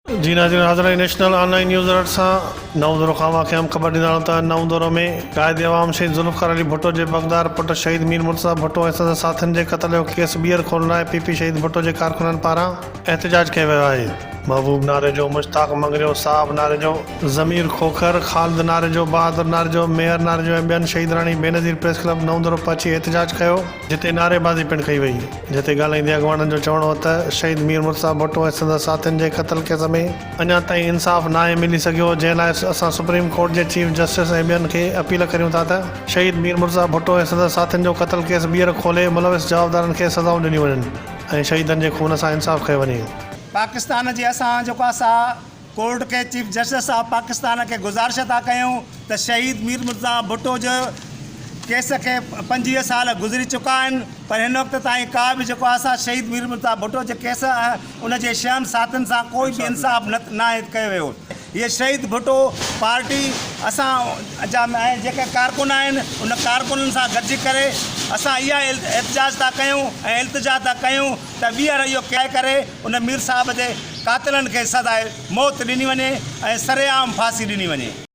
جي ناظرين حاضر آهيون نيشنل آن لائين نيوز الرٽ سان نئون دورو کان اوهان کي اهم خبر ڏيندا هلون ته نئون دورو ۾ قائد عوام شهيد ذوالفقار علي ڀٽو جي بغدار پٽ شهيد مير مرتضيٰ ڀٽو ۽ سندس ساٿين جي قتل جو ڪيس ٻيهر کولڻ لاء پي پي شهيد ڀٽو جي ڪارڪنن پاران احتجاج ڪيو ويو آهي. محبوب ناريجو، مشتاق مڱريو، صاحب ناريجو، ضمير کوکر، خالد ناريجو، بهادر ناريجو، ميهر ناريجو ۽ ٻين شهيد راڻي بينظير پريس ڪلب نئون دورو پهچي احتجاج ڪيو، جتي نعريبازي پڻ ڪئي وئي. جتي ڳالهائيندي اڳواڻن جو چوڻ هو ته شهيد مير مرتضيٰ ڀٽو ۽ سندس ساٿين جي قتل ڪيس ۾ اڃا تائين انصاف ناهي ملي سگهيو جنهن لاء اسان سپريم ڪورٽ جي چيف جسٽس ۽ ٻين کي اپيل ڪريون ٿا ته شهيد مير مرتضيٰ ڀٽو ۽ سندس ساٿين جو قتل ڪيس ٻيهر کولي ملوث جوابدارن کي سزائون ڏنيون وڃن ۽ شهيدن جي خون سان انصاف ڪيو وڃي. پاڪستان جي اسان جيڪو آ سا ڪورٽ کي چيف جسٽس آف پاڪستان کي گذارش ٿا ڪيون ته شهيد مير مرتضيٰ ڀٽو جو ڪيس کي 25 سال گذري چڪا آهن پر هن وقت تائين ڪا به جيڪو آ سا شهيد مير مرتضيٰ ڀٽو جي ڪيس ۽ ان جي شهم ساٿين سان ڪوئي به انصاف نه ناهي ڪيو ويو هيء شهيد ڀٽو پارٽي اسان جا ۽ جيڪي ڪارڪن آهن ان ڪارڪنن سان گڏجي ڪري اسان اها احتجاج ٿا ڪيون ۽ التجا ٿا ڪيون ته ٻيهر اهو ڪئي ڪري ان مير صاحب جي قاتلن کي سزاء موت ڏني وڃي ۽ سرعام ڦاسي ڏني وڃي.